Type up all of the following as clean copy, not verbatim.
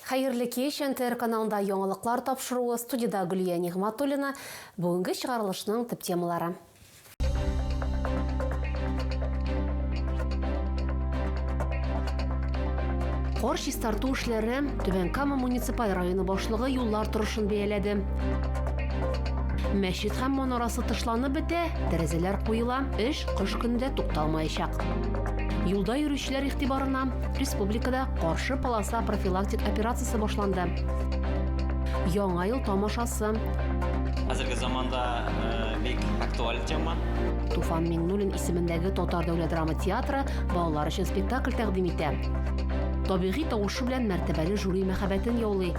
Хәерле кич, НТР каналында яңалыклар тапшыруы, студиядә Гөлия Нигъматуллина. Бүгенге чыгарылышның төп темалары. Кар чистарту эшләре Түбән Кама муниципаль районы башлыгы юллар торышын бәяләде. Мәчет һәм манарасы тышланып бетә, тәрәзәләр куела, эш кыш көне дә тукталмаячак. Юлда йөрүчеләр игътибарына республикада каршы полоса профилактик операциясе башланды. Яңа ел тамашасы. Хәзерге заманда бик актуаль тема. Туфан Миңнуллин исемендәге Татар дәүләт драма театры балалар өчен спектакль тәкъдим итә. Табигый тавышы белән мәртәбәле жюри мәхәббәтен яулый.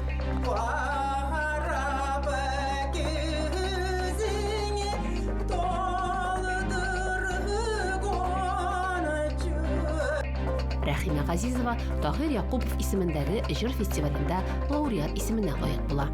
Рәхимә Газизова Таһир Якупов исемендәге җыр фестивалендә лауреат исеменә лаек була.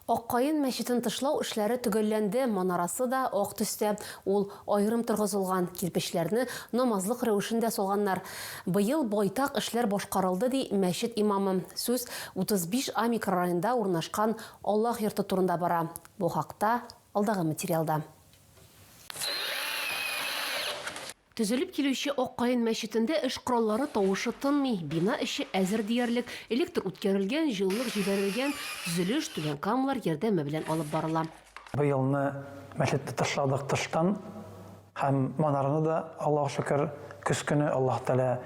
Ак каен мәчетен тышлау эшләре төгәлләнде, манарасы да ак төстә. Ул аерым торгызылган, кирпечләрне намазлык рәвешендә салганнар. Быел байтак эшләр башкарылды, ди мәчет имамы. Сүз 35 А микрорайонында урнашкан Аллаһ йорты турында бара. Бу хакта алдагы материалда. Төзелеп килүче Ак каен мәчетендә эш кораллары тавышы тынмый. Бина эче әзер диярлек, электр үткәрелгән, җылылык җибәрелгән, төзелеш түбәнкамалар ярдәме белән алып барыла. Быелны мәчетне тышладык тыштан һәм манараны да, Аллага шөкер, көз көне Аллаһ Тәгалә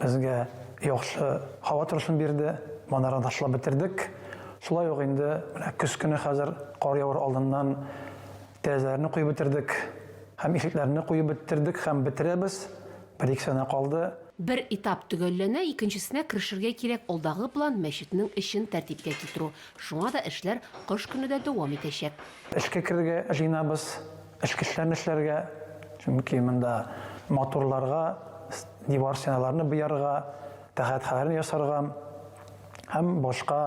безгә яхшы һава торышын бирде, манараны ташлап бетердек. Шулай ук инде менә көз көне хәзер кар явыр алдыннан Тәрәзәләрне куеп бетердек һәм ишекләрне куеп бетердек һәм бетерәбез. Бер-ике сәнә калды. Бер этап төгәлләнә, икенчесенә керешергә кирәк. Алдагы план, мәчетнең эчен тәртипкә китерү. Шуңа да эшләр кыш көне дә дәвам итәчәк. Эшкә керергә җыенабыз, эчке эшләрне эшләргә, чөнки монда матурларга, дивар стеналарны буярга, тәһарәтханәләрне ясарга һәм башка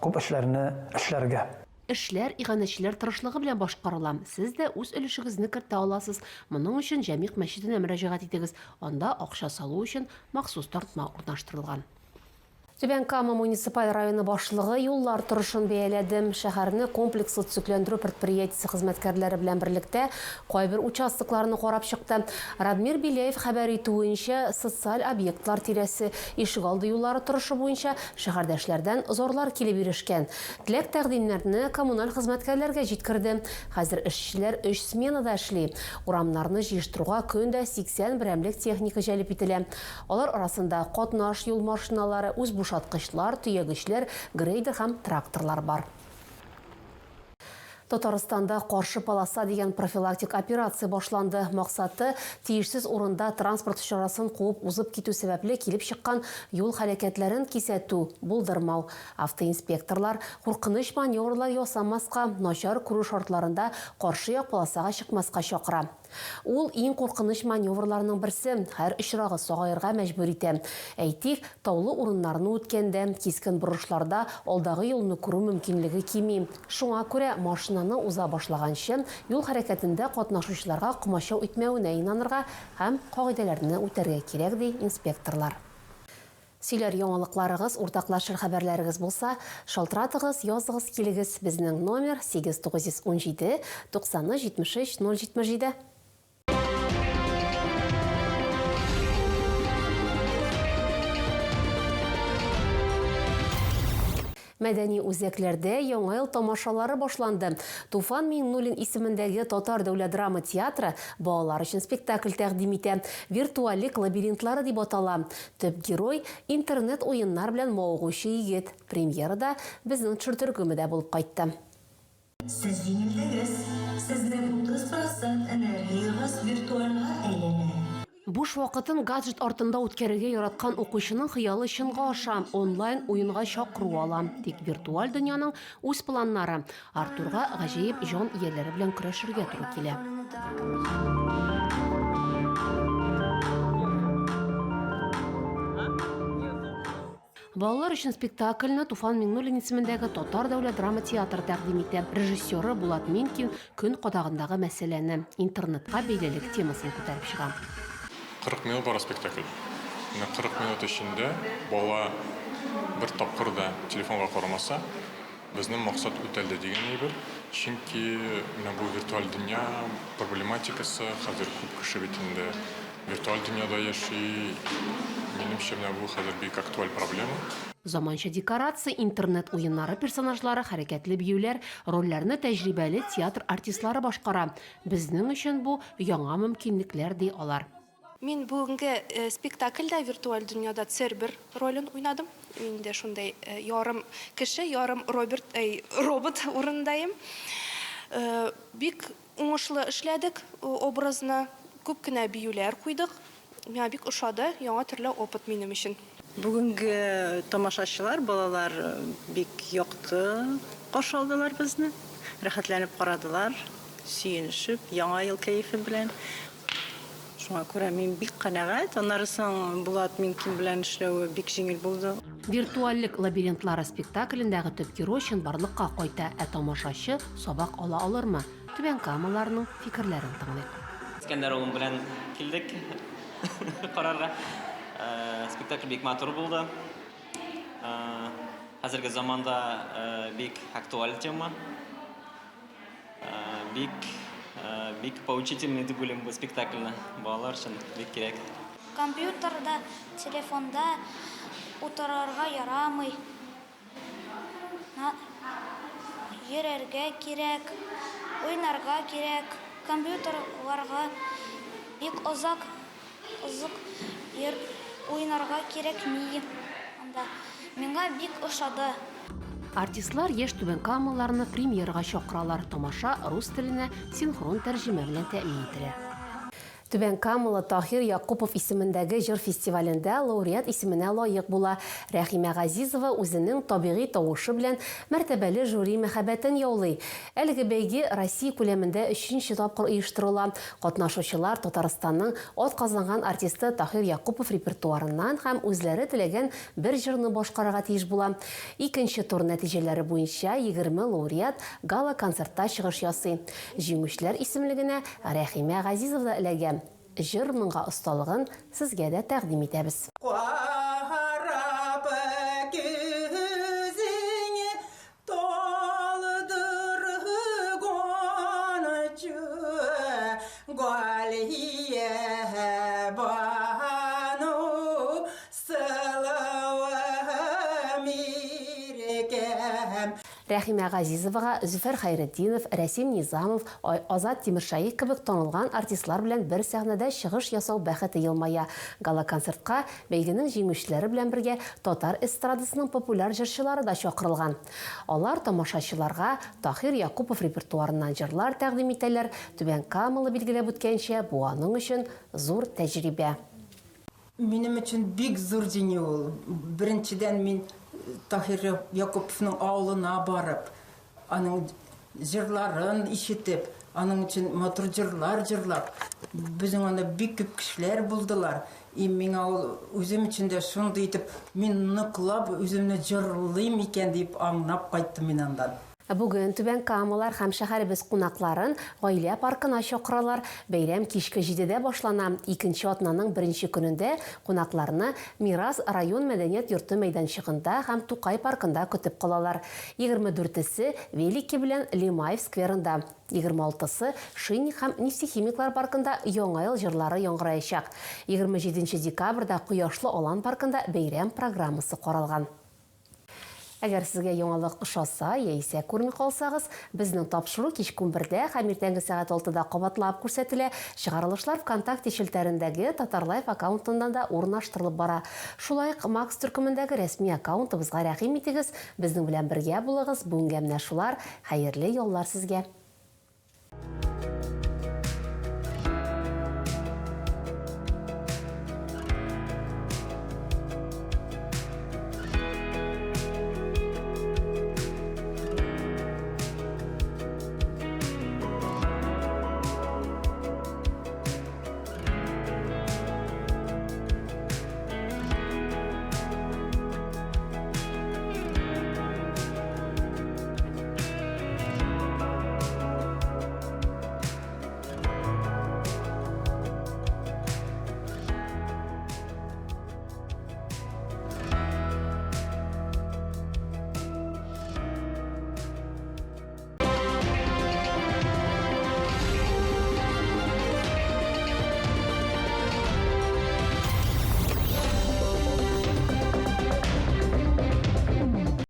күп эшләрне эшләргә. Эшләр иганәчеләр тырышлыгы белән башкарыла. Сез дә үз өлешегезне кертә аласыз. Моның өчен Җәмигъ мәчетенә мөрәҗәгать итегез, анда акча салу өчен махсус тартма урнаштырылган. Түбән Кама муниципаль районы башлыгы юллар торышын бәяләде. Шәһәрне комплекслы төзекләндерү предприятиесе хезмәткәрләре белән берлектә кайбер участокларны карап чыкты. Радмир Беляев хәбәр итүенчә, социаль объектлар тирәсе, ишегалды юллары торышы буенча шәһәрдәшләрдән зарлар килеп ирешкән. Теләк-тәкъдимнәрне коммуналь хезмәткәрләргә җиткерде. Хәзер эшчеләр өч сменада эшли. Урамнарны җыештыруга көн дә 80 берәмлек техника җәлеп ителә. Алар арасында катнаш юл машиналары, үзбушаткычлар, төягечләр, грейдер һәм тракторлар бар. Татарстанда Каршы полоса дигән профилактик операция башланды. Максаты, тиешсез урында транспорт чарасын куып узып китү сәбәпле килеп чыккан юл һәлакәтләрен кисәтү, булдырмау. Автоинспекторлар куркыныч маневрлар ясамаска, начар күрү шартларында каршы як полосага чыкмаска чакыра. Ул иң куркыныч маневрларның берсе, һәр очрагы сагаерга мәҗбүр итә. Әйтик, таулы урыннарны үткәндә, кискен борылышларда алдагы юлны күрү мөмкинлеге кими. Шуңа күрә машинаны уза башлаганчы, юл хәрәкәтендә катнашучыларга комачау итмәвенә инанырга һәм кагыйдәләрне үтәргә кирәк, ди инспекторлар. Сөйләр яңалыкларыгыз, уртаклашыр хәбәрләрегез булса, шалтыратыгыз, языгыз, килегез. Безнең номер, 8917 93 73 077. Мәдәни үзәкләрдә Яңа ел тамашалары башланды. Туфан Миңнуллин исемендәге Татар дәүләт драма театры балалар өчен спектакль тәкъдим итә. Виртуальлек лабиринтлары дип атала. Төп герой, интернет-уеннар белән мавыгучы егет. Премьерада безнең төшер төркеме дә булып кайтты. Сез җиңелдегез. Сезнең 30 процент энергиягез виртуальгә әйләнә. Буш вакытын гаджет артында үткәрергә яраткан укучының хыялы чынга аша, онлайн уенга чакыру ала. Тик виртуаль дөньяның үз планнары. Артурга гаҗәеп җан ияләре белән көрәшергә туры килә. Балалар өчен спектакльне Туфан Миңнуллин исемендәге Татар дәүләт драма театры тәкъдим итә. Режиссеры Булат Минкин көн кадагындагы мәсьәләне, интернетка бәйлелек темасын күтәреп чыга. 40 минут бара спектакль. Менә 40 минут эчендә бала бер тапкыр да телефонга карамаса, Безнең максат үтәлде дигән әйбер. Чөнки менә бу виртуаль дөнья проблематикасы, хәзер күп кеше бит инде виртуаль дөньяда яши. Минемчә, менә бу хәзер бик актуаль проблема. Заманча декорация, интернет уеннары персонажлары, хәрәкәтле биюләр, рольләрне тәҗрибәле театр артистлары башкара. Безнең өчен бу, яңа мөмкинлекләр, ди алар. Мин бүгенге спектакльдә виртуаль дөньяда Цербер ролен уйнадым. Мин дә шундый ярым кеше, ярым Роберт, әй, робот урынындаем. Бик уңышлы эшләдек образны. Күп кенә биюләр куйдык. Миңа бик ошады, яңа төрле опыт минем өчен. Бүгенге тамашачылар, балалар бик якты каршы алдылар безне. Рәхәтләнеп карадылар, сөенешеп, Яңа ел кәефе белән. Шуңа күрә мин бик канәгать. Аннары соң Булат Минкин белән эшләве бик җиңел булды. Виртуальлек лабиринтлары спектаклендәге төп герой чынбарлыкка кайта, ә тамашачы сабак ала алырмы? Түбән Камалыларның фикерләрен тыңлыйк. Искәндәр улым белән килдек карарга. Спектакль бик матур булды. Хәзерге заманда бик актуаль тема. Бик, бик поучительный дип уйлыйм бу спектакльне. Балалар өчен бик кирәк. Компьютерда, телефонда утырырга ярамый. Йөрергә кирәк, уйнарга кирәк. Компьютерларга бик озак Озак йөр уйнарга кирәкми анда. Миңа бик ошады. Артистлар яшь түбәнкамалыларны премьерага чакыралар. Тамаша рус теленә синхрон тәрҗемә белән тәэмин ителә. Түбән Камалы Таһир Якупов исемендәге җыр фестивалендә лауреат исеменә лаек була. Рәхимә Газизова үзенең табигый тавышы белән мәртәбәле жюри мәхәббәтен яулый. Әлеге бәйге Россия күләмендә өченче тапкыр оештырыла. Катнашучылар Татарстанның атказанган артисты Таһир Якупов репертуарыннан һәм үзләре теләгән бер җырны башкарырга тиеш була. Икенче тур нәтиҗәләре буенча 20 лауреат гала-концертта чыгыш ясый. Җиңүчеләр исемлегенә Рәхимә Газизова да эләгә. Җыр-моңга осталыгын сезгә дә тәкъдим итәбез. Карап күзең Талдыр гончы Галия Бану сылуым иркәм. Рәхимә Газизовага Зөфәр Хәйретдинов, Рәсим Низамов, Азат Тимершаех кебек танылган артистлар белән бер сәхнәдә чыгыш ясау бәхете елмая. Гала-концертка бәйгенең җиңүчеләре белән бергә татар эстрадасының популяр җырчылары да чакырылган. Алар тамашачыларга Таһир Якупов репертуарыннан җырлар тәкъдим итәләр, Түбән Камалы билгеләп үткәнчә, бу аның өчен зур тәҗрибә. Минем өчен бик зур җиңү ул. Беренчедән, мин Таһир Якуповның авылына барып, аның җырларын ишетеп, аның өчен матур җырлар җырлап, безнең анда бик күп кешеләр булдылар. И миңа ул үзем өчен дә шундый итеп, мин ныклап үземне җырлыйм икән дип аңлап кайттым мин аннан. Бүген Түбән Камалар һәм шәһәребез кунакларын Гаилә паркына чакыралар. Бәйрәм кичке җидедә башлана. Икенче атнаның беренче көнендә кунакларны Мирас район мәдәният йорты мәйданчыгында һәм Тукай паркында көтеп калалар. Егерме дүртесе, Велики белән Лемаев скверында. Егерме алтысы Шинник һәм Нефтехимиклар паркында Яңа ел җырлары яңгыраячак. 27 декабрьдә Кояшлы алан паркында бәйрәм программасы каралган. Әгәр сезгә яңалык ошаса яисә күрми калсагыз, безнең тапшыру кичке унбердә һәм иртәнге сәгать алтыда кабатлап күрсәтелә. Чыгарылышлар ВКонтакте челтәрендәге Татарлайф аккаунтында да урнаштырылып бара. Шулай ук Макс төркемендәге рәсми аккаунтыбызга рәхим итегез, безнең белән бергә булыгыз. Бүгенгә менә шулар. Хәерле яллар сезгә!